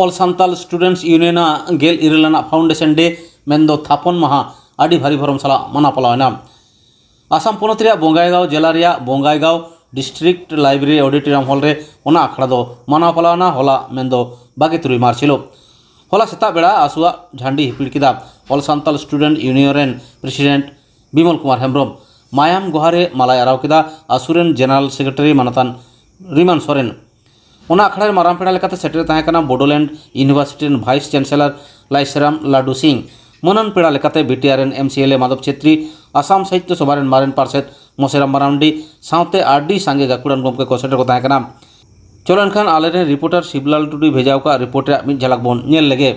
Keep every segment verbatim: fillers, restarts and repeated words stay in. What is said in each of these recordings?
ᱚᱞ Santal students union ᱟᱜ ᱜᱮᱞ ᱤᱨᱟᱹᱞ ᱟᱱᱟᱜ ᱯᱷᱟᱣᱩᱱᱰᱮᱥᱚᱱ ᱰᱮ ᱢᱮᱱᱫᱚ ᱛᱷᱟᱯᱚᱱ ᱢᱟᱦᱟ ᱟᱹᱰᱤ ᱵᱷᱟᱹᱨᱤ ᱵᱷᱚᱨᱚᱢ ᱥᱟᱞᱟᱜ ᱢᱟᱱᱟᱣ ᱯᱟᱞᱟᱣ ᱮᱱᱟ᱾ ᱟᱥᱟᱢ ᱯᱚᱱᱚᱛ ᱨᱮᱭᱟᱜ ᱵᱚᱸᱜᱟᱭᱜᱟᱸᱣ ᱡᱮᱞᱟ ᱨᱮᱭᱟᱜ ᱵᱚᱸᱜᱟᱭᱜᱟᱸᱣ ᱰᱤᱥᱴᱨᱤᱠᱴ ᱞᱟᱭᱵᱨᱮᱨᱤ ᱚᱰᱤᱴᱳᱨᱤᱭᱟᱢ ᱦᱚᱞ ᱨᱮ ᱚᱱᱟ ᱟᱠᱷᱲᱟ ᱫᱚ ᱢᱟᱱᱟᱣ ᱯᱟᱞᱟᱣ ᱮᱱᱟ᱾ ᱦᱚᱞᱟ ᱢᱮᱱᱫᱚ ᱵᱟᱜᱮ ᱛᱩᱨᱩᱭ ᱢᱟᱨᱪ ᱦᱤᱞᱳᱜ᱾ ᱦᱚᱞᱟ ᱥᱮᱛᱟᱜ ᱵᱮᱲᱟ ᱟᱥᱩᱣᱟᱜ ᱡᱷᱟᱱᱰᱤ ᱦᱤᱯᱤᱲ ᱠᱮᱫᱟ ᱚᱞ ᱥᱟᱱᱛᱟᱞ ᱥᱴᱩᱰᱮᱱᱴ ᱤᱭᱩᱱᱤᱭᱚᱱ ᱨᱮᱱ ᱯᱨᱮᱥᱤᱰᱮᱱᱴ ᱵᱤᱢᱚᱞ ᱠᱩᱢᱟᱨ ᱦᱮᱢᱵᱨᱚᱢ᱾ ᱢᱟᱭᱟᱢ ᱜᱚᱦᱟ ᱨᱮ ᱢᱟᱞᱟᱭ ᱟᱨᱟᱣ ᱠᱮᱫᱟ ᱟᱥᱩ ᱨᱮᱱ ᱡᱮᱱᱟᱨᱟᱞ ᱥᱮᱠᱨᱮᱴᱟᱨᱤ ᱢᱟᱱᱚᱛᱟᱱ ᱨᱤᱢᱟᱱ ᱥᱚᱨᱮᱱ᱾ ᱚᱱᱟ ᱟᱠᱷᱲᱟ ᱨᱮ ᱢᱟᱨᱟᱝ ᱯᱮᱲᱟ ᱞᱮᱠᱟᱛᱮ ᱥᱮᱴᱮᱨ ᱛᱟᱦᱮᱸ ᱠᱟᱱᱟ ᱵᱳᱰᱳᱞᱮᱱᱰ ᱤᱭᱩᱱᱤᱵᱷᱟᱨᱥᱤᱴᱤ ᱨᱮᱱ ᱵᱷᱟᱭᱤᱥ ᱪᱟᱱᱥᱮᱞᱚᱨ ᱞᱟᱭᱥᱨᱟᱢ ᱞᱟᱰᱩ ᱥᱤᱝ, ᱢᱟᱹᱱᱟᱱ ᱯᱮᱲᱟ ᱞᱮᱠᱟᱛᱮ ᱵᱤᱴᱤᱟᱨ ᱨᱮᱱ ᱮᱢᱥᱤᱮᱞᱮ ᱢᱟᱫᱷᱚᱵ ᱪᱷᱮᱛᱨᱤ, ᱟᱥᱟᱢ ᱥᱟᱦᱤᱛᱛᱚ ᱥᱚᱵᱷᱟ ᱨᱮᱱ ᱢᱟᱨᱮᱱ ᱯᱟᱨᱥᱮᱛ ᱢᱚᱥᱮᱨᱟᱢ ᱢᱟᱨᱟᱱᱰᱤ ᱥᱟᱶᱛᱮ ᱟᱹᱰᱤ ᱥᱟᱸᱜᱮ ᱜᱟᱹᱠᱷᱩᱲᱟᱱ ᱜᱚᱢᱠᱮ ᱠᱚ ᱥᱮᱴᱮᱨ ᱠᱚ ᱛᱟᱦᱮᱸ ᱠᱟᱱᱟ᱾ ᱪᱚᱞᱚ ᱮᱱᱠᱷᱟᱱ ᱟᱞᱮᱨᱮᱱ ᱨᱤᱯᱳᱨᱴᱟᱨ ᱥᱤᱵᱞᱟᱞ ᱴᱩᱰᱩᱭ ᱵᱷᱮᱡᱟ ᱟᱠᱟᱫ ᱨᱤᱯᱳᱨᱴ ᱨᱮᱭᱟᱜ ᱢᱤᱫ ᱡᱷᱟᱞᱟᱠ ᱵᱚᱱ ᱧᱮᱞ ᱞᱮᱜᱮ᱾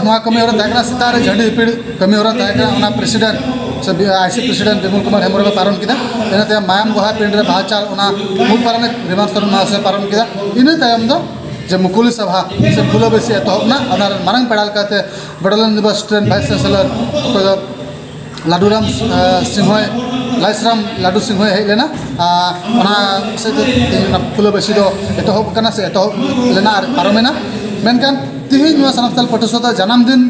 ᱱᱚᱣᱟ ᱠᱟᱹᱢᱤ ᱦᱚᱨᱟ ᱛᱟᱦᱮᱸ ᱠᱟᱱᱟ, ᱥᱮᱛᱟᱜ ᱨᱮ ᱡᱷᱟᱹᱱᱰᱤ ᱦᱤᱯᱤᱲ ᱠᱟᱹᱢᱤ ᱦᱚᱨᱟ ᱛᱟᱦᱮᱸ ᱠᱟᱱᱟ, ᱚᱱᱟ ᱯᱨᱮᱥᱤᱰᱮᱱᱴ ᱥᱮ ᱵᱤ-, ᱟᱭᱥᱤ ᱯᱨᱮᱥᱤᱰᱮᱱᱴ ᱵᱤᱢᱚᱞ ᱠᱩᱢᱟᱨ ᱦᱮᱢᱵᱨᱚᱢ ᱮ ᱯᱟᱨᱚᱢ ᱠᱮᱫᱟ᱾ ᱤᱱᱟᱹ ᱛᱟᱭᱚᱢ ᱢᱟᱭᱟᱢ ᱜᱚᱦᱟ ᱯᱤᱸᱰ ᱨᱮ ᱵᱟᱦᱟ ᱪᱟᱞ, ᱚᱱᱟ ᱢᱩᱞ ᱯᱟᱨᱟᱱᱤᱠ ᱨᱤᱢᱟᱱ ᱥᱚᱨᱮᱱ ᱢᱟᱦᱟᱥᱚᱭ ᱯᱟᱨᱚᱢ ᱠᱮᱫᱟ᱾ ᱤᱱᱟᱹ ᱛᱟᱭᱚᱢ ᱫᱚ ᱡᱮ ᱢᱩᱠᱩᱞᱤ ᱥᱚᱵᱷᱟ ᱥᱮ ᱯᱷᱩᱞᱟᱹ ᱵᱟᱹᱭᱥᱤ ᱮᱛᱚᱦᱚᱵ ᱮᱱᱟ, ᱚᱱᱟ ᱨᱮᱱ ᱢᱟᱨᱟᱝ ᱯᱮᱲᱟ ᱞᱮᱠᱟᱛᱮ ᱵᱚᱰᱳᱞᱮᱱᱰ ᱤᱭᱩᱱᱤᱵᱷᱟᱨᱥᱤᱴᱤ ᱨᱮᱱ ᱵᱷᱟᱭᱤᱥ ᱪᱟᱱᱥᱮᱞᱚᱨ ᱚᱠᱚᱭ ᱫᱚ ᱞᱟᱰᱩᱨᱟᱢ, ᱮ, ᱥᱤᱝᱦᱚᱭ, ᱞᱟᱭᱥᱨᱟᱢ ᱞᱟᱰᱩ ᱥᱤᱝᱦᱚᱭ ᱦᱮᱡ ᱞᱮᱱᱟ᱾ ᱟᱨ ᱚᱱᱟ ᱥᱮᱫ ᱛᱮ ᱛᱮᱦᱮᱧ ᱚᱱᱟ ᱯᱷᱩᱞᱟᱹ ᱵᱟᱹᱭᱥᱤ ᱫᱚ ᱮᱛᱚᱦᱚᱵ ᱠᱟᱱᱟ ᱥᱮ ᱮᱛᱚᱦᱚᱵ ᱞᱮᱱᱟ ᱟᱨ ᱯᱟᱨᱚᱢᱮᱱᱟ᱾ ᱢᱮᱱᱠᱷᱟᱱ ᱛᱮᱦᱮᱧ ᱱᱚᱣᱟ ᱥᱟᱱᱟᱢ ᱥᱟᱱᱛᱟᱲ ᱯᱟᱹᱴᱷᱩᱣᱟᱹ ᱥᱟᱶᱛᱟ ᱡᱟᱱᱟᱢ ᱫᱤᱱ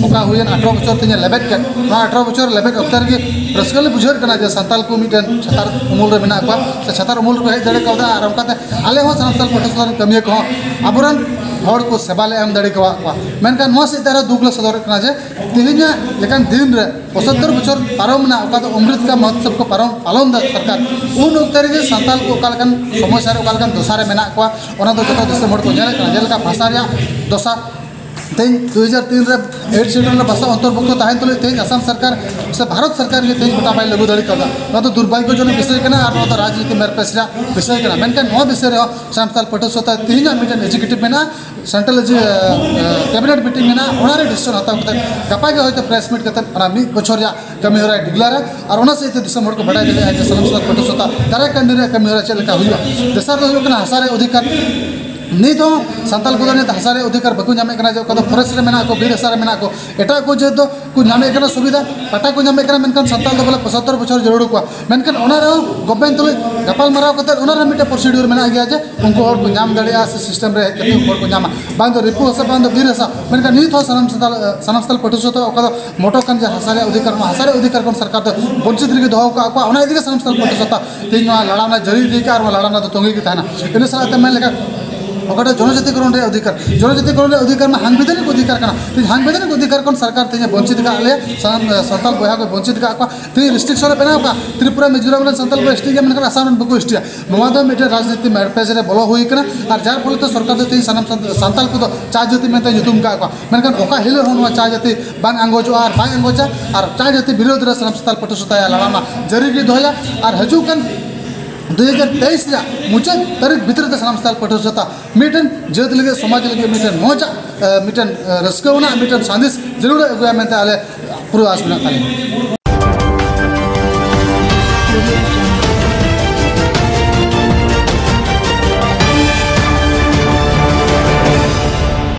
ᱚᱠᱟ ᱦᱩᱭᱮᱱ ᱟᱴᱷᱨᱚ ᱵᱚᱪᱷᱚᱨ ᱛᱮᱧ ᱞᱮᱵᱮᱫ ᱠᱮᱫ, ᱱᱚᱣᱟ ᱟᱴᱷᱨᱚ ᱵᱚᱪᱷᱚᱨ ᱞᱮᱵᱮᱫ ᱚᱠᱛᱮ ᱨᱮᱜᱮ ᱨᱟᱹᱥᱠᱟᱹ ᱞᱮ ᱵᱩᱡᱷᱟᱹᱣᱮᱫ ᱠᱟᱱᱟ ᱡᱮ ᱥᱟᱱᱛᱟᱲ ᱠᱚ ᱢᱤᱫᱴᱮᱱ ᱪᱷᱟᱛᱟᱨ ᱩᱢᱩᱞ ᱨᱮ ᱢᱮᱱᱟᱜ ᱠᱚᱣᱟ ᱥᱮ ᱪᱷᱟᱛᱟᱨ ᱩᱢᱩᱞ ᱨᱮᱠᱚ ᱦᱮᱡ ᱫᱟᱲᱮ ᱠᱟᱣᱫᱟ᱾ ᱟᱨ ᱚᱱᱠᱟᱛᱮ ᱟᱞᱮ ᱦᱚᱸ ᱥᱟᱱᱟᱢ ᱥᱟᱱᱛᱟᱲ ᱯᱟᱹᱴᱷᱩᱣᱟᱹ ᱥᱟᱶᱛᱟ ᱨᱮᱱ ᱠᱟᱹᱢᱤᱭᱟᱹ ᱠᱚᱦᱚᱸ ᱟᱵᱚᱨᱮᱱ ᱦᱚᱲ ᱠᱚ ᱥᱮᱵᱟ ᱞᱮ ᱮᱢ ᱫᱟᱲᱮ ᱠᱟᱣᱟᱫ ᱠᱚᱣᱟ᱾ ᱢᱮᱱᱠᱷᱟᱱ ᱱᱚᱣᱟ ᱥᱮᱫ ᱛᱮ ᱟᱨᱦᱚᱸ ᱫᱩᱠ ᱞᱮ ᱥᱚᱫᱚᱨᱮᱫ ᱠᱟᱱᱟ ᱡᱮ ᱛᱮᱦᱮᱧᱟᱜ ᱞᱮᱠᱟᱱ ᱫᱤᱱ ᱨᱮ ᱯᱚᱸᱪᱟᱛᱛᱳᱨ ᱵᱚᱪᱷᱚᱨ ᱯᱟᱨᱚᱢ ᱮᱱᱟ, ᱚᱠᱟ ᱫᱚ ᱚᱢᱨᱤᱛ ᱠᱟ ᱢᱚᱦᱳᱛᱥᱚᱵ ᱠᱚ ᱯᱟᱨᱚᱢ, ᱯᱟᱞᱚᱱ ᱮᱫᱟ ᱥᱚᱨᱠᱟᱨ, ᱩᱱ ᱚᱠᱛᱮ ᱨᱮᱜᱮ ᱥᱟᱱᱛᱟᱲ ᱠᱚ ᱚᱠᱟ ᱞᱮᱠᱟᱱ ᱥᱚᱢᱚᱥᱥᱟ ᱨᱮ, ᱚᱠᱟ ᱞᱮᱠᱟᱱ ᱫᱚᱥᱟ ᱨᱮ ᱢᱮᱱᱟᱜ ᱠᱚᱣᱟ, ᱚᱱᱟ ᱫᱚ ᱡᱚᱛᱚ ᱫᱤᱥᱚᱢ ᱦᱚᱲ ᱠᱚ ᱧᱮᱞᱮᱫ ᱠᱟᱱᱟ᱾ ᱡᱮᱞᱮᱠᱟ ᱵᱷᱟᱥᱟ ᱨᱮᱭᱟᱜ ᱫᱚᱥᱟ, ᱛᱮᱦᱮᱧ ᱫᱩ ᱦᱟᱡᱟᱨ ᱛᱤᱱ ᱨᱮ ᱮᱭᱤᱴ ᱥᱤᱰᱩᱞ ᱨᱮ ᱵᱷᱟᱥᱟ ᱚᱱᱛᱚᱨᱵᱷᱩᱠᱛᱚ ᱛᱟᱦᱮᱸᱱ ᱛᱩᱞᱩᱡ ᱛᱮᱦᱮᱧ ᱟᱥᱟᱢ ᱥᱚᱨᱠᱟᱨ ᱥᱮ ᱵᱷᱟᱨᱚᱛ ᱥᱚᱨᱠᱟᱨ ᱜᱮ ᱛᱮᱦᱮᱧ ᱜᱚᱴᱟ ᱵᱟᱭ ᱞᱟᱹᱜᱩ ᱫᱟᱲᱮ ᱠᱟᱣᱫᱟ᱾ ᱱᱚᱣᱟ ᱫᱚ ᱫᱩᱨᱵᱷᱟᱜᱽᱭᱚᱡᱚᱱᱚᱠ ᱵᱤᱥᱚᱭ ᱠᱟᱱᱟ ᱟᱨ ᱱᱚᱣᱟ ᱫᱚ ᱨᱟᱡᱽᱱᱤᱛᱤ ᱢᱮᱨᱯᱮᱥ ᱨᱮᱭᱟᱜ ᱵᱤᱥᱚᱭ ᱠᱟᱱᱟ᱾ ᱢᱮᱱᱠᱷᱟᱱ ᱱᱚᱣᱟ ᱵᱤᱥᱚᱭ ᱨᱮᱦᱚᱸ ᱥᱟᱱᱛᱟᱲ ᱯᱟᱹᱴᱷᱩᱣᱟᱹ ᱥᱟᱶᱛᱟ ᱛᱮᱦᱮᱧᱟᱜ ᱢᱤᱫᱴᱮᱱ ᱮᱠᱡᱤᱠᱤᱭᱩᱴᱤᱵᱷ ᱢᱮᱱᱟᱜᱼᱟ, ᱥᱮᱱᱴᱨᱟᱞ ᱡᱮ, ᱮ, ᱠᱮᱵᱤᱱᱮᱴ ᱢᱤᱴᱤᱝ ᱢᱮᱱᱟᱜᱼᱟ, ᱚᱱᱟᱨᱮ ᱰᱤᱥᱤᱥᱚᱱ ᱦᱟᱛᱟᱣ ᱠᱟᱛᱮ ᱜᱟᱯᱟ ᱜᱮ ᱦᱚᱭᱛᱳ ᱯᱨᱮᱥ ᱢᱤᱴ ᱠᱟᱛᱮ ᱚᱱᱟ ᱢᱤᱫ ᱵᱚᱪᱷᱚᱨ ᱨᱮᱭᱟᱜ ᱠᱟᱹᱢᱤ ᱦᱚᱨᱟᱭ ᱰᱤᱜᱽᱞᱟᱨᱟ᱾ ᱟᱨ ᱚᱱᱟ ᱥᱟᱶᱛᱮ ᱫᱤᱥᱚᱢ ᱦᱚᱲ ᱠᱚ ᱵᱟᱰᱟᱭ ᱫᱟᱲᱮᱭᱟᱜᱼᱟ ᱡᱮ ᱥᱟᱱᱟᱢ ᱥᱟᱱᱛᱟᱲ ᱯᱟᱹᱴᱷᱩᱣᱟᱹ ᱥᱟᱶᱛᱟ ᱫᱟᱨᱟᱭ ᱠᱟᱱ ᱫᱤᱱ ᱨᱮᱭᱟᱜ ᱠᱟᱹᱢᱤ ᱦᱚᱨᱟ ᱪᱮᱫ ᱞᱮᱠᱟ ᱦᱩᱭᱩᱜᱼᱟ᱾ ᱫᱚᱥᱟᱨ ᱫᱚ ᱦᱩᱭᱩᱜ ᱠᱟᱱᱟ ᱦᱟᱥᱟ ᱨᱮ ᱚᱫᱷᱤᱠᱟᱨ᱾ ᱱᱤᱛ ᱦᱚᱸ ᱥᱟᱱᱛᱟᱲ ᱠᱚᱫᱚ ᱱᱤᱛ ᱦᱟᱥᱟ ᱨᱮᱭᱟᱜ ᱚᱫᱷᱤᱠᱟᱨ ᱵᱟᱠᱚ ᱧᱟᱢᱮᱫ ᱠᱟᱱᱟ᱾ ᱡᱮ ᱚᱠᱟ ᱫᱚ ᱯᱷᱚᱨᱮᱥᱴ ᱨᱮ ᱢᱮᱱᱟᱜ ᱠᱚ, ᱵᱤᱨ ᱦᱟᱥᱟ ᱨᱮ ᱢᱮᱱᱟᱜ ᱠᱚ, ᱮᱴᱟᱜ ᱠᱚ ᱡᱟᱹᱛ ᱫᱚ ᱠᱚ ᱧᱟᱢᱮᱫ ᱠᱟᱱᱟ ᱥᱩᱵᱤᱫᱷᱟ, ᱯᱟᱴᱟ ᱠᱚ ᱧᱟᱢᱮᱫ ᱠᱟᱱᱟ, ᱢᱮᱱᱠᱷᱟᱱ ᱥᱟᱱᱛᱟᱲ ᱫᱚ ᱵᱚᱞᱮ ᱯᱚᱸᱪᱟᱛᱛᱳᱨ ᱵᱚᱪᱷᱚᱨ ᱡᱟᱹᱨᱩᱲ ᱠᱚᱣᱟ᱾ ᱢᱮᱱᱠᱷᱟᱱ ᱚᱱᱟ ᱨᱮᱦᱚᱸ ᱜᱚᱵᱷᱢᱮᱱᱴ ᱛᱩᱞᱩᱡ ᱜᱟᱯᱟᱞ ᱢᱟᱨᱟᱣ ᱠᱟᱛᱮ ᱚᱱᱟ ᱨᱮᱦᱚᱸ ᱢᱤᱫᱴᱮᱱ ᱯᱨᱚᱥᱤᱰᱤᱭᱳᱨ ᱢᱮᱱᱟᱜ ᱜᱮᱭᱟ ᱡᱮ ᱩᱱᱠᱩ ᱦᱚᱲ ᱠᱚ ᱧᱟᱢ ᱫᱟᱲᱮᱭᱟᱜᱼᱟ ᱥᱮ ᱥᱤᱥᱴᱮᱢ ᱨᱮ ᱦᱮᱡ ᱠᱟᱛᱮ ᱩᱱᱠᱩ ᱦᱚᱲ ᱠᱚ ᱧᱟᱢᱟ, ᱵᱟᱝ ᱫᱚ ᱨᱤᱯᱩ ᱦᱟᱥᱟ, ᱵᱟᱝ ᱫᱚ ᱵᱤᱨ ᱦᱟᱥᱟ᱾ ᱢᱮᱱᱠᱷᱟᱱ ᱱᱤᱛ ᱦᱚᱸ ᱥᱟᱱᱟᱢ ᱥᱟᱱᱛᱟᱲ, ᱥᱟᱱᱟᱢ ᱥᱟᱱᱛᱟᱲ ᱯᱟᱹᱴᱷᱩᱣᱟᱹ ᱥᱟᱶᱛᱟ ᱚᱠᱟ ᱫᱚ ᱢᱚᱴᱚ ᱠᱟᱱ ᱡᱮ ᱦᱟᱥᱟ ᱨᱮᱭᱟᱜ ᱚᱫᱷᱤᱠᱟᱨ, ᱚᱱᱟ ᱦᱟᱥᱟ ᱨᱮᱭᱟᱜ ᱚᱫᱷᱤᱠᱟᱨ ᱠᱷᱚᱱ ᱥᱚᱨᱠᱟᱨ ᱫᱚ ᱵᱚᱧᱪᱤᱛ ᱨᱮᱜᱮ ᱫᱚᱦᱚ ᱟᱠᱟᱫ ᱠᱚᱣᱟ᱾ ᱚᱱᱟ ᱤᱫᱤ ᱜᱮ ᱥᱟᱱᱟᱢ ᱥᱟᱱᱛᱟᱲ ᱯᱟᱹᱴᱷᱩᱣᱟᱹ ᱥᱟᱶᱛᱟ ᱛᱮᱦᱮᱧ ᱱᱚᱣᱟ ᱞᱟᱲᱟᱣᱱᱟ ᱡᱟᱹᱨᱤ ᱤᱫᱤ ᱠᱟᱜᱼᱟ ᱟᱨ ᱱᱚᱣᱟ ᱞᱟᱲᱟᱣᱱᱟ ᱫᱚ ᱛᱚᱸᱜᱮ ᱜᱮ ᱛᱟᱦᱮᱱᱟ᱾ ᱤᱱᱟᱹ ᱥᱟᱞᱟᱜ ᱛᱮ ᱢᱮᱱ ᱞᱮᱠᱷᱟᱱ ᱚᱠᱟᱴᱟᱜ ᱡᱚᱱᱚᱡᱟᱛᱤᱠᱚᱨᱚᱱ ᱨᱮᱭᱟᱜ ᱚᱫᱷᱤᱠᱟᱨ, ᱡᱚᱱᱚᱡᱟᱛᱤᱠᱚᱨᱚᱱ ᱨᱮᱭᱟᱜ ᱚᱫᱷᱤᱠᱟᱨ ᱢᱟ ᱥᱟᱝᱵᱤᱫᱷᱟᱱᱤᱠ ᱚᱫᱷᱤᱠᱟᱨ ᱠᱟᱱᱟ᱾ ᱛᱮᱦᱮᱧ ᱥᱟᱝᱵᱤᱫᱷᱟᱱᱤᱠ ᱚᱫᱷᱤᱠᱟᱨ ᱠᱷᱚᱱ ᱥᱚᱨᱠᱟᱨ ᱛᱮᱦᱮᱧ ᱵᱚᱧᱪᱤᱛ ᱟᱠᱟᱫ ᱞᱮᱭᱟ, ᱥᱟᱱᱟᱢ, ᱥᱟᱱᱛᱟᱲ ᱵᱚᱭᱦᱟ ᱠᱚ ᱵᱚᱧᱪᱤᱛ ᱟᱠᱟᱫ ᱠᱚᱣᱟ᱾ ᱛᱮᱦᱮᱧ ᱨᱮᱥᱴᱨᱤᱠᱥᱚᱱ ᱮ ᱵᱮᱱᱟᱣ ᱟᱠᱟᱫ, ᱛᱨᱤᱯᱩᱨᱟ ᱢᱤᱡᱳᱨᱟᱢ ᱨᱮᱱ ᱥᱟᱱᱛᱟᱲ ᱠᱚ ᱮᱥ ᱴᱤ ᱜᱮᱭᱟ, ᱢᱮᱱᱠᱷᱟᱱ ᱟᱥᱟᱢ ᱨᱮᱱ ᱵᱟᱠᱚ ᱮᱥ ᱴᱤᱭᱟ᱾ ᱱᱚᱣᱟ ᱫᱚ ᱢᱤᱫᱴᱮᱱ ᱨᱟᱡᱽᱱᱤᱛᱤ ᱢᱮᱨᱯᱮᱡᱽ ᱨᱮ ᱵᱚᱞᱚ ᱦᱩᱭ ᱟᱠᱟᱱᱟ᱾ ᱟᱨ ᱡᱟᱨ ᱯᱷᱚᱞᱮ ᱛᱮ ᱥᱚᱨᱠᱟᱨ ᱫᱚ ᱛᱮᱦᱮᱧ ᱥᱟᱱᱟᱢ ᱥᱟᱱᱛ-, ᱥᱟᱱᱛᱟᱲ ᱠᱚᱫᱚ ᱪᱟ ᱡᱟᱹᱛᱤ ᱢᱮᱱᱛᱮ ᱧᱩᱛᱩᱢ ᱟᱠᱟᱫ ᱠᱚᱣᱟ᱾ ᱢᱮᱱᱠᱷᱟᱱ ᱚᱠᱟ ᱦᱤᱞᱳᱜ ᱦᱚᱸ ᱱᱚᱣᱟ ᱪᱟ ᱡᱟᱹᱛᱤ ᱵᱟᱝ ᱟᱸᱜᱚᱪᱚᱜᱼᱟ ᱟᱨ ᱵᱟᱭ ᱟᱸᱜᱚᱪᱟ᱾ ᱟᱨ ᱪᱟ ᱡᱟᱹᱛᱤ ᱵᱤᱨᱳᱫᱷ ᱨᱮ ᱥᱟᱱᱟᱢ ᱥᱟᱱᱛᱟᱲ ᱯᱟᱹᱴᱷᱩᱣᱟᱹ ᱥᱟᱶᱛᱟ ᱞᱟᱲᱟᱣᱱᱟ ᱡᱟᱹᱨᱤ ᱜᱮ ᱫᱚᱦᱚᱭᱟ᱾ ᱟᱨ ᱦᱤᱡᱩᱜ ᱠᱟᱱ ᱫᱩ ᱦᱟᱡᱟᱨ ᱛᱮᱭᱤᱥ ᱨᱮᱭᱟᱜ ᱢᱩᱪᱟᱹᱫ ᱛᱟᱹᱨᱤᱠᱷ ᱵᱷᱤᱛᱨᱤ ᱛᱮ ᱥᱟᱱᱟᱢ ᱥᱟᱱᱛᱟᱲ ᱯᱟᱹᱴᱷᱩᱣᱟᱹ ᱥᱟᱶᱛᱟ ᱢᱤᱫᱴᱮᱱ ᱡᱟᱹᱛ ᱞᱟᱹᱜᱤᱫ, ᱥᱚᱢᱟᱡᱽ ᱞᱟᱹᱜᱤᱫ ᱢᱤᱫᱴᱮᱱ ᱢᱚᱡᱽ ᱟᱜ, ᱮ, ᱢᱤᱫᱴᱮᱱ, ᱮ, ᱨᱟᱹᱥᱠᱟᱹ ᱟᱱᱟᱜ ᱢᱤᱫᱴᱮᱱ ᱥᱟᱸᱫᱮᱥ ᱡᱟᱹᱨᱩᱲ ᱮ ᱟᱹᱜᱩᱭᱟ ᱢᱮᱱᱛᱮ ᱟᱞᱮ ᱯᱩᱨᱟᱹ ᱟᱥ ᱢᱮᱱᱟᱜ ᱛᱟᱞᱮᱭᱟ᱾